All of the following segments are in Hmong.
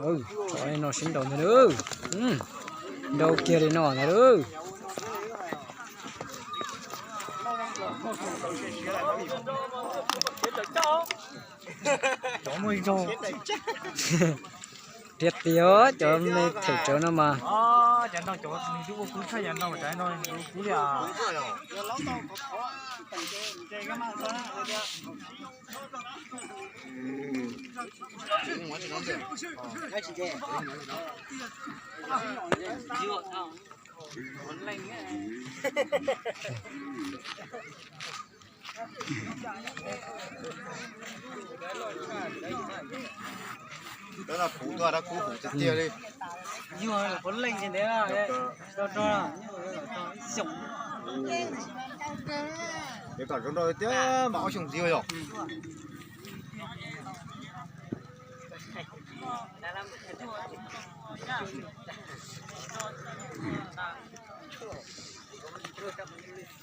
Tso li no sib nraus ntag lauj. Nrau kiag li no ntag lauj. Tiag tiag cov me them tsawv no mas. Rov no kuv tuaj rau kuv hum tiag tiag li. Yog puav leej ces ntev rau rau ib xyoos. Ces kom zoo nraug tiag mas ob xyoos ntxiv yog.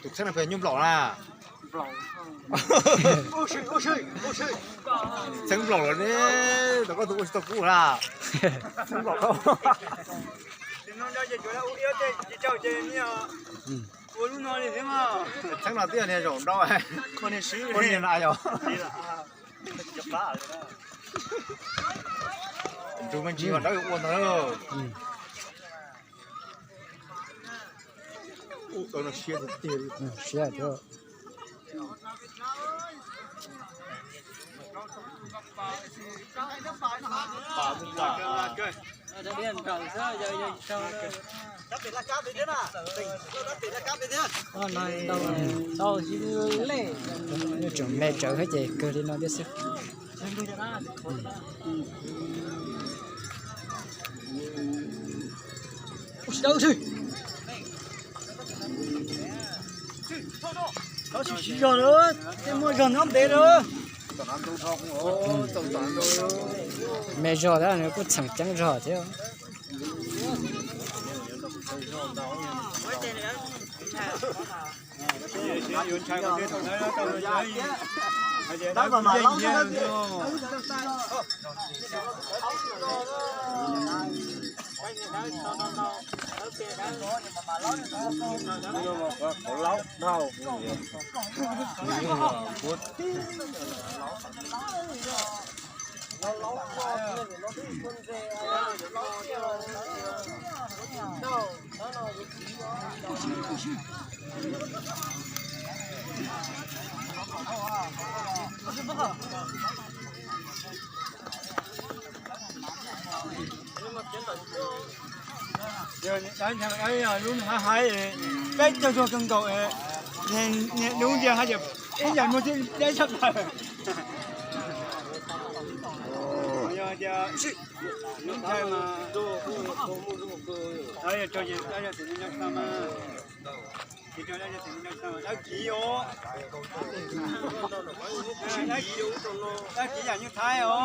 Tus txheeb no puas yog nyuj nplaum na? Txheeb nplaum los ne, tau koj tus ua tsis tau kuv na. Txheeb nplaum tau. Txheeb no twb yog niag zaum nraud, ua niag na yog. Nrug me ntsis mas dawb ua ntag. Siab thiab. Tseem me tsawv thiab ces kawg li no thiab xwb. Tsis siv zog na, tej muaj zog nyob ntev na. Me zog thiab nws kuj txheem ceeb zog thiab. Lub hav hais peb caug zog kawg nkaus, niag dub ntsia hais tias ib yam muaj thiab deb tshaj plaws. Yog tias lub ntxhais mas, yog tso ces yog tus me nyuam xwb mas, ces tso yog tus me nyuam xwb mas dawb kiv os. Dawb kiv yam nyuj thaib os.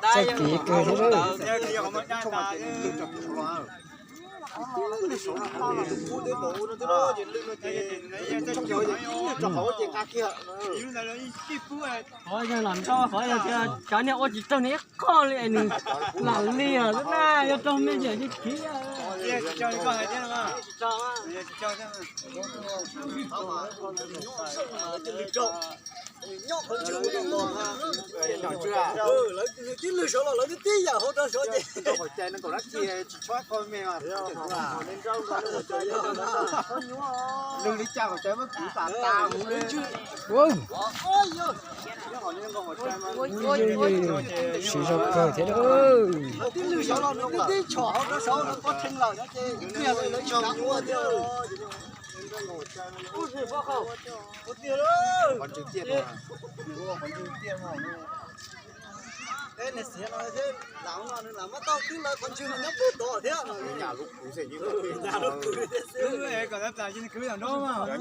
Txawj kiv kawg thiab. Qhov yog los nrau qhov yog tias cov niag ua tsis raug nws ib qho li es nws lam liam xwb na, yog raug me ntsis yeej khiav. Nws tib lwg saud los lawv twb tib yam hauv rau saud ces. Lwg li cas kom cov muab kwv tas tas huv li. Siv zog kawg thiab. Lawv twb lwg saud los nws twb tib tshom hauv rau saud no, pob rheej lawm no ces twb yog lawv tsis kav ua thiab. Ua tiag lauj. Peb niag xiav no thiab, lam no nws lam muab tau twb lawv qhov ntswg mas nyob pub tod thiab. Nyuam lub kws xwb, nyuam lub kws thiab xwb. Cov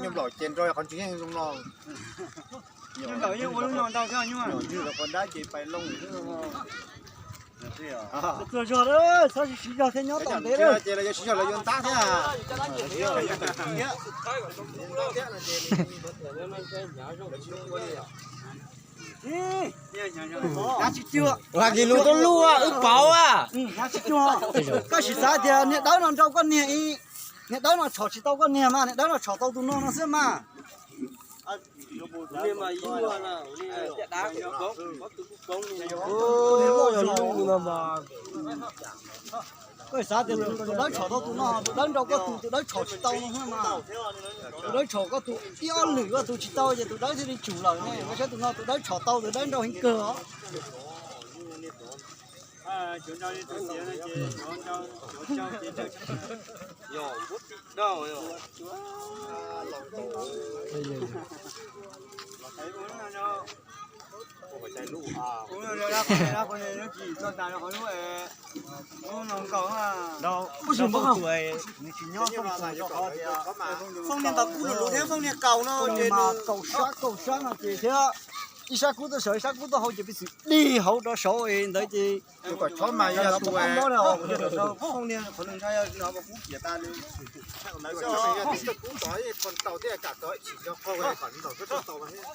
nyuj nplaum ces nrau qhov ntswg yeej zoo no. Nyuj nplaum yeej ua lub no ntau thiab nyuj. Nyuj los quav dab ces pais loo xwb. Txuag zog lawm, txhob siv zog thiab nyob tom ntev lawm. Ua kis lus tuaj luj wb paub a. Koj sim xav tias niag dawb no nrau koj niag, niag dawb no tshom tsis tau koj niag mas niag dawb no tshom tau tus no no xwb mas. Koj xav tias tus dawb tshom tau tus no, tus dawb nrau koj tus, tus dawb tshom tsis tau no mas. Tus dawb tshom koj tus ib ob lwm koj tus tsis tau ces tus dawb thiaj li tsum lawm ne. Koj saib tus no tus dawb tshom tau tus dawb nrau heev kawg os. Fooj niag ntau kub lus lus thiab fooj niag kaus no ces kaus sab kaus sab no ces thiab ib sab kub tuaj saud ib sab kub tuaj hauv ces piv xwm dig hauv rau saud es ntawd ces kom chob mas yog tus mob na. Fooj niag qhov nws nyob no kub kiag tas li. Kub tod tau thiab kam tod tsis yog qhov kom ntaus tau thiab.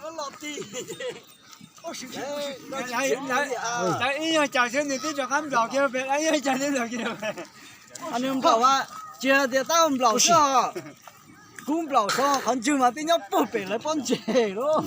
Npua tij. Lawv ib nyuag caum xwb nws twb rov qab nplaum kiag, lawv ib nyuag caum nws nplaum kiag. Nws nplaum, tsis hais tias tab nplaum xwb os, kub nplaum xwb, qhov ntswg mas twb nyob puag pem lawv pob ntseg lawm.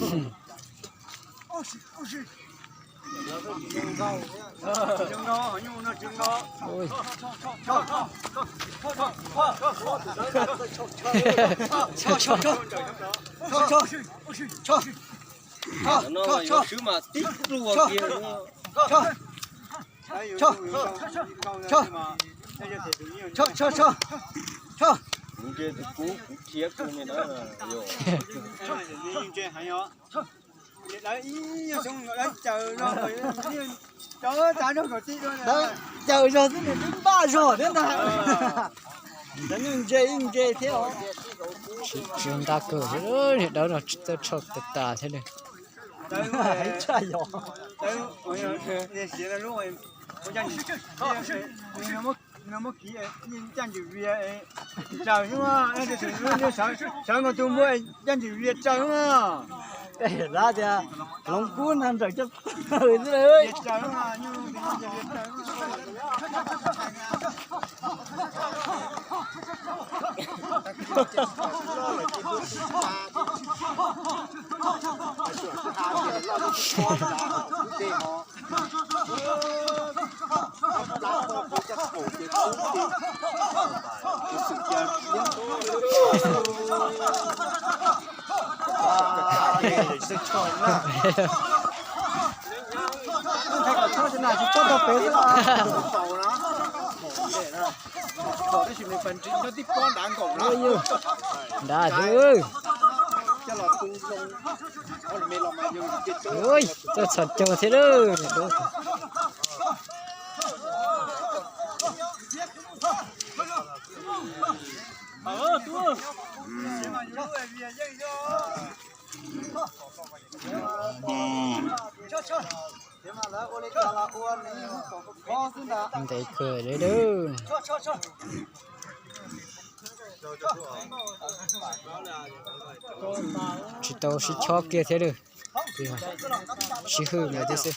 Lawv ib nyuag xyoo lawv caws zog, lawv caws zog xwb nws twb npaj zog thiab ntag. Lawv ntse ib ntse thiab. Tsis nta kawg thiab, niag dawb no txawj tshaj tas tas thiab li. Tshaj yom. Caj ntsis vias raws xwb, sawv nkaus tus npua caj ntsis vias raws xwb. Lawv tias hloov kub nag nrawm coj pawg xwb. Nrad thiab. Ui, txog txhom caug thiab lawm. Ntev kawg li lawm. Tsis tau sib chob kiag thiab lawm. Sib hwm lawm thiab xwb.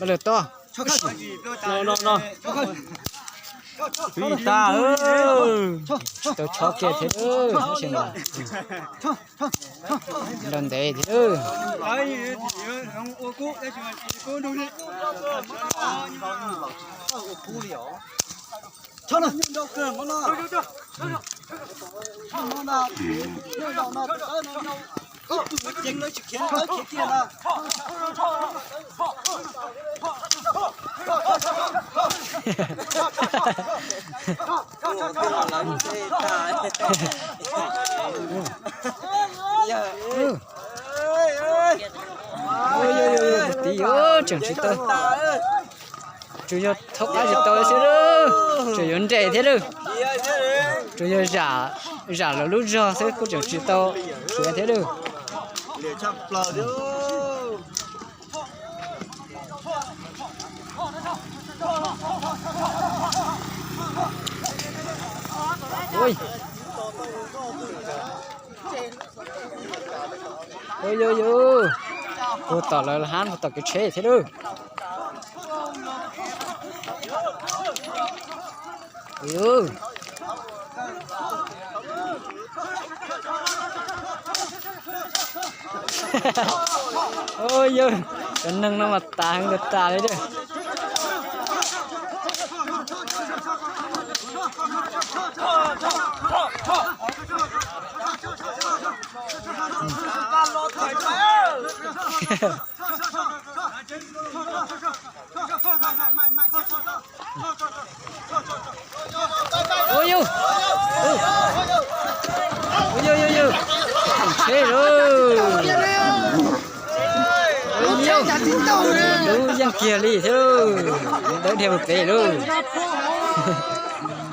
Lawm tod. Tsis tau chob kiag thiab tab sis mas nrau ntev thiab. Ua kub li os. Choj na. Ib pwm ceev lawv tsis khiav, lawv khiav kiag na. Tiv, tseem tsis tau. Tsuas yog thaub qab tsis tau xwb, tseem yuav nres thiab lawm. Tsuas yog zam, zam lawv lub zog xwb kuj tseem tsis tau khiav thiab lawm. Ua, ua, ua, puag tom lawv hab, puag tom kev tsheb thiab lawm. Ua, yawg, cov neeg no mas tas heev tas tas li lawm. Ua, yawg, ua, yawg, yawg, yawg, tsheb lawm. Ua, yawg, lub yeej kiag li thiab lauj, dawb dhia mus pem lauj.